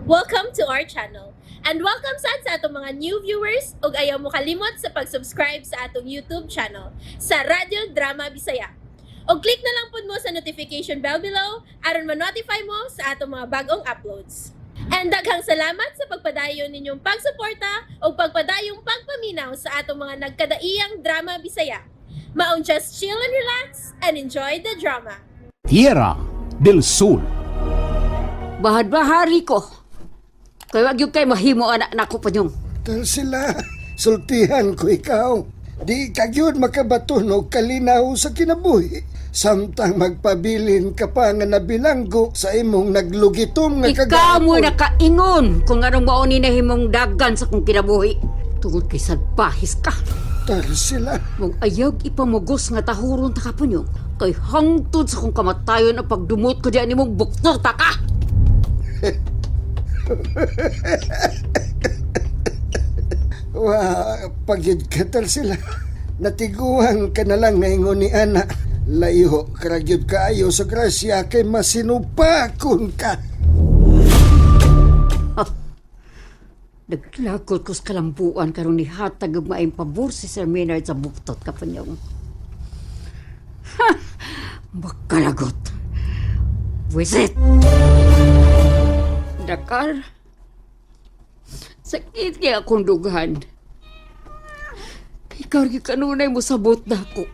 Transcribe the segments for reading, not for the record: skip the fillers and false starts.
Welcome to our channel. And welcome sad sa atong mga new viewers ug ayaw mo kalimot sa pag-subscribe sa atong YouTube channel sa Radyo Drama Bisaya. Og click na lang pud mo sa notification bell below aron ma-notify mo sa atong mga bagong uploads. And daghang salamat sa pagpadayon ninyong pagsuporta ug pagpadayong pagpaminaw sa atong mga nagkadaiyang drama Bisaya. Maong just chill and relax and enjoy the drama. Tierra del Sol. Bahad-bahari ko. Kay wag yung kay mahimo anak nako pa niyong. Tal sila, sultihan ko ikaw. Di ka gyud makabaton og kalinaw sa kinabuhi. Samtang magpabilin ka pa nga nabilanggo sa imong naglugitom nga Ikaw mo kagahapon. nakaingon kung anong mao ni nahimong dagan sa kong kinabuhi. Tungod kay salbahis ka. Tal sila, Mong ayag ipamugos nga tahuron ta ka pa niyong. Kay hangtod sa kong kamatayon ang pagdumot ko diyan nimong bukto ta ka. wa pagyud ka tal sila. Natiguan ka na lang ngayon ni ana. Layo karagyud kaayo sa grasya kay masinupakon ka. Naglagot ko sa kalambuan karon ni hatag og maayong pabor si Sir Maynard sa buktot ka pa niyong. Ha! Makalagot. Wisit! Dakar. Sakit kaya akong dughan. Ikaw rin kanunay mo sabot na ako.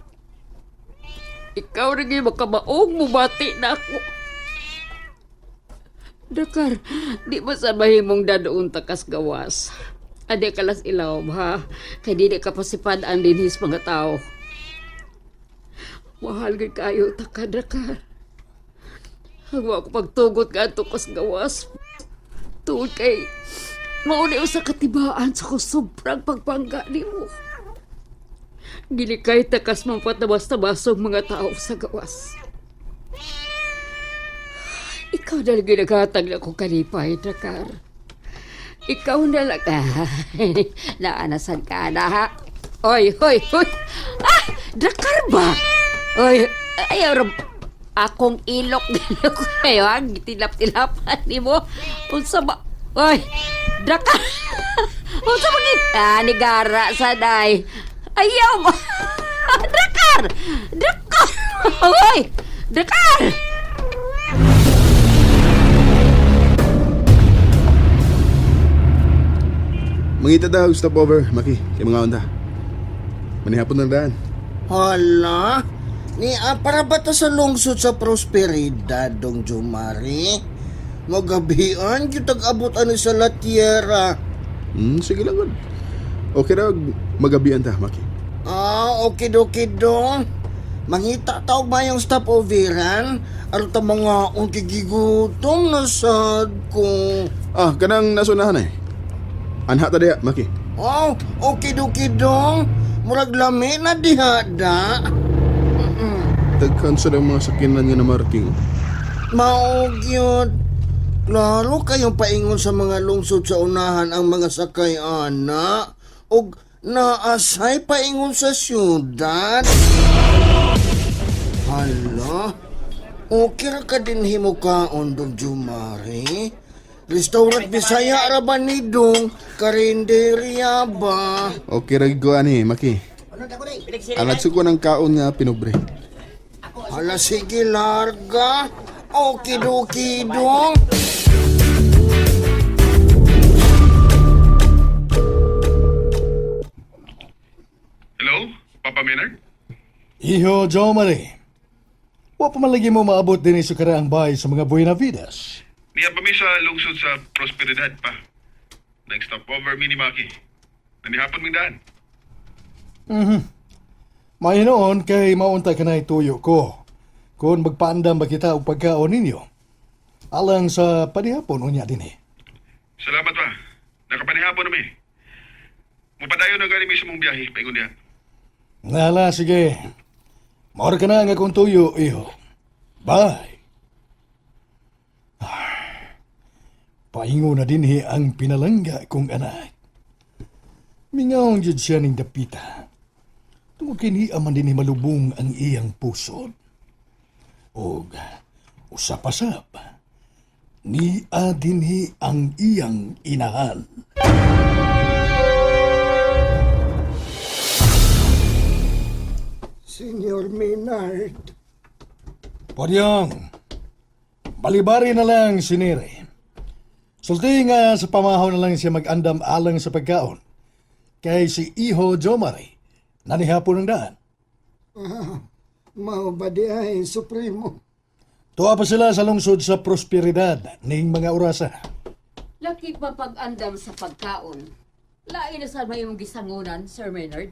Ikaw rin makamaong mubati na ako. Dakar, di ba sa mahimong dadoon takas gawas? Ade kalas ilaw ha, kay di ka pasipad ang dinhis mga tao. Mahal gid kayo taka Dakar. Hawa ko pagtugot ka ato kas gawas. Tuod kay mauni sa katibaan sa ko sobrang pagbangga nimo. Gilikay takas mampatabas-tabasog mga tao sa gawas. Ikaw na lang ginaghatag na akong kalipay, Dakar. Ikaw na lang. Naanasan ka na, ha? Oy, hoy, hoy. Ah, Dakar ba? Oy, ayaw, akong ilok kayo, ha? Tilap-tilapan ni mo. Unsa ba? Oy, Dakar. Unsa ba gid? Ah, nigara sa day. Ayaw mo. Dakar! Dakar! Oy, Dakar! Mangita daw, stopover, Maki, kay mga onda. Manihapon ng daan. Hala, ni para ba ta sa lungsod sa Prosperidad, Dong Jumari? Magabian, gyud abot ani sa La Tierra. Sige lang, God. Okay raw, magabian ta, Maki. Ah, okay okay dong. Mangita ta og mayong stopoveran. Aron ta mga unti gigutom na sad ko. Ah, kanang nasunahan eh. Anha ta diya, Maki. Oh, okay okay dong. Murag lami na diha da. Daghan sa ng mga sakinan nga na marking. Maog yun. Klaro kayong paingon sa mga lungsod sa unahan ang mga sakay ana. Og naasay paingon sa syudad. Hala, okay ra ka din himukaon dong Jumari. Restaurant Bisaya ra ba ni dong? Karinderya ba? Okay ra ko ani, Maki. Alat ko ng kaon nga pinubre. Hala, sige larga. Okidoki dong. Hello, Papa Maynard? Iho, Jomari. Wa pa man lagi mo maabot din sa karaang bahay sa mga Buenavides. Niya pa mi sa lungsod sa Prosperidad pa. Nag-stopover mi ni Maki. Nanihapon ming daan. Mahinoon kay maunta ka na ituyo ko. Kung magpaandam ba kita og pagkaon ninyo. Alang sa panihapon unya din eh. Salamat pa. Nakapanihapon na mi. Mupadayon na gani mi sa mong biyahe, paingon diha. Nala, sige. Maor ka na ang akong tuyo, iho. Bye. Ah, Paingo na dinhi ang pinalangga kong anak. Mingaong jud siya ning dapita. Tungod kay niya man dinhi malubong ang iyang pusod. Og usap-asap. Nia dinhi ang iyang inahan. Senyor Maynard. Podyong, balibari na lang si Nere. Sulti nga sa pamahaw na lang siya mag-andam alang sa pagkaon. Kay si Iho Jomari, nanihapon ng daan. Mao ba di ay, Supremo? Tuwa pa sila sa lungsod sa prosperidad ning mga orasa. Laki pa pag-andam sa pagkaon. Lain na sa may imong gisangunan, Sir Maynard.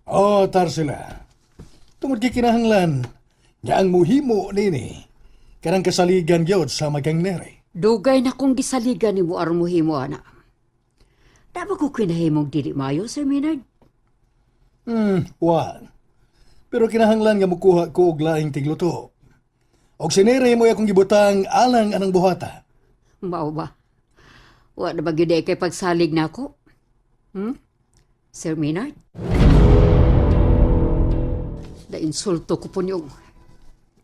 O, Tarsila. Tungod kay kinahanglan, nga ang muhimo nini, kanang kasaligan gyud sa magang Nere. Dugay na kong gisaligan nimo aron mohimo ana. Dapat ko kinahimong dili maayo, Sir Maynard. Wa. Pero kinahanglan nga mukuha ko og laing tigluto. Og si Nere mo akong gibutang alang anang buhata. Mao ba? Wa na ba gyud ay kay pagsalig nako? Sir Maynard? Da insulto ko po niyong.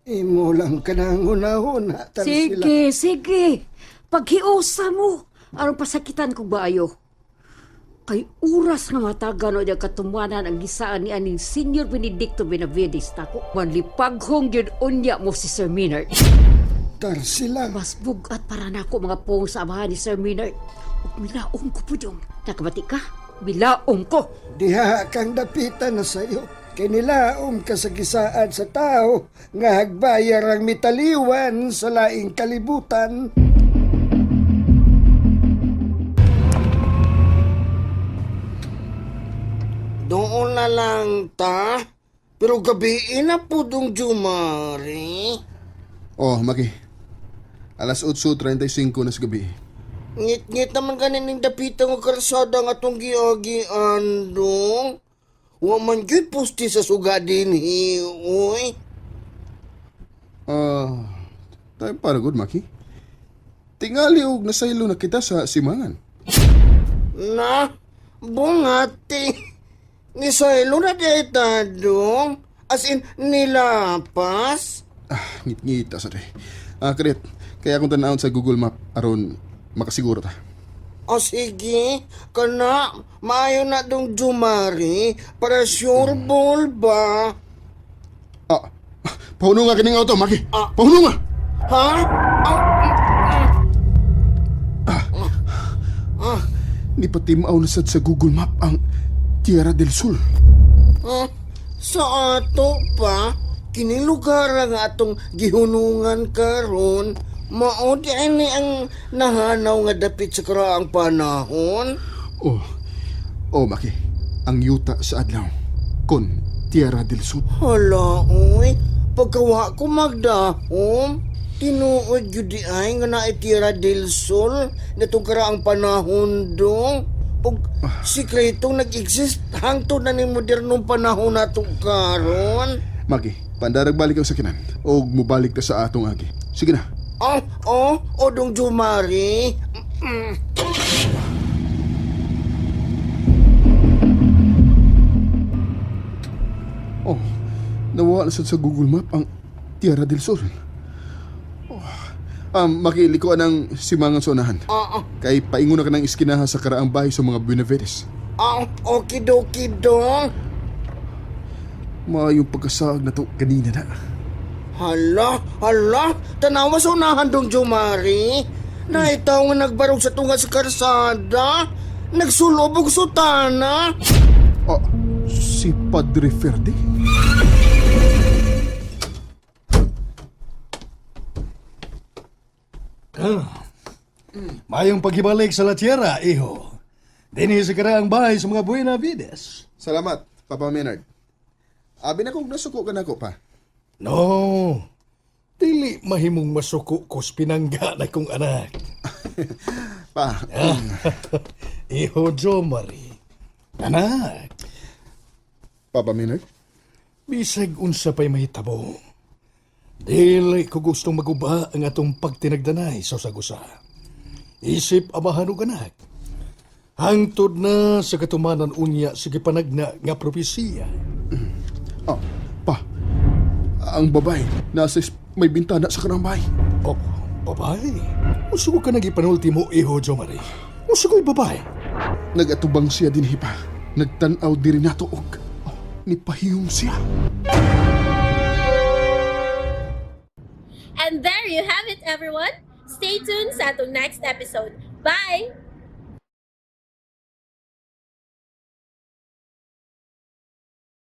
Imo lang ka na ang hunahuna, Tarsila. Sige, sige. Paghiusa mo. Aron pasakitan ko baayo. Kay oras nga matagan o katumanan ang gisaan ni aning Senior Benedicto Benavides nako. Manlipaghong gyud unya mo si Sir Maynard. Tarsila. Mas bugat para nako mga pong sa amahan ni Sir Maynard. Ug milaong ko po diyong. Nakabati ka? Milaong ko. Diha kang dapitan na sayo. Kay nilaom ka sa gisaan sa tao nga hagbayar ang mitaliwan sa laing kalibutan. Doon na lang ta. Pero gabi na po dong Jumari. Oh, Maki. Alas 8:35 na sa gabi. Ngit-ngit naman ganin ning dapita nga karsada nga atong giagian dong. Wa man gyud poste sa suga dinhi, uy. Ah, tayo para good, Maki. Tingali og nasaylo na kita sa simangan. Na, bungati. Ni Sailo na di ta dong. As in, nilapas. Ah, ngit-ngita sa day. Ah, karit, kaya akong tanawon sa Google Map aron makasiguro ta. O sige, kana, maayo na dong Jumari para sure ball ba? Ah, pahuno nga kining auto, Maki. Ah. Pahuno nga. Ha? Ah, Ni patimaw na sad sa Google Map ang Tierra del Sol. ah, sa ato pa, kining lugar nga atong gihunungan karon, mao di ani ang nahanaw nga dapit sa karaang panahon. Oh. Oh, Maki. Ang yuta sa adlaw. Kon Tierra del Sol. Hala, uy, pagkawa ko magdahom, tinuod gyud di ay nga naitira del Sol natong karaang panahon dong. Ug sikretong nag-exist hangtod na ning modernong panahon nato karon. Maki, pandarag balik ang sakinan. Og mubalik ta sa atong agi. Sige na. Oh, oh, odong Jumari. Oh, nawala sad sa Google Map ang Tierra del Sol. Oh, makiliko ang simangan sa unahan. Ah, ah, Kay paingon na ka ng iskinaha sa karaang bahay sa mga Buenavides. ah, okidoki dong. Maayong pagkasaag na to kanina na. Hala, hala, tanawa sa unahan dong Jumari. Naitaw nga nagbarog sa tunga sa karsada. Nagsulob og sutana. Ah, si Padre Ferdi? Mayong paghibalik sa La Tierra, iho. Dinhi sa karaang bahay sa mga Buenavides. Salamat, Papa Maynard. Abi na kung nasuko ka na ko pa. No, dili mahimong masuko ko sa pinangga na kong anak. Pa, Iho Jomari. Anak, Papa Maynard? bisag unsa pa'y mahitabo. Dili ko gustong maguba ang atong pagtinagdanay sa sagusa. Isip amahan og anak. Hangtod na sa katumanan unya sa gipanagna nga propesiya. Ah, pa. Ang babae nasa may bintana sa kanang bahay. Opo. Babae? Unsa ko ka nagipanulti mo, iho, Jomari? Unsa ko'y babae? Nagatubang siya dinhi pa. Nagtan-aw diri nato og oh, nipahiyom siya. And there you have it, everyone. Stay tuned sa atong next episode. Bye!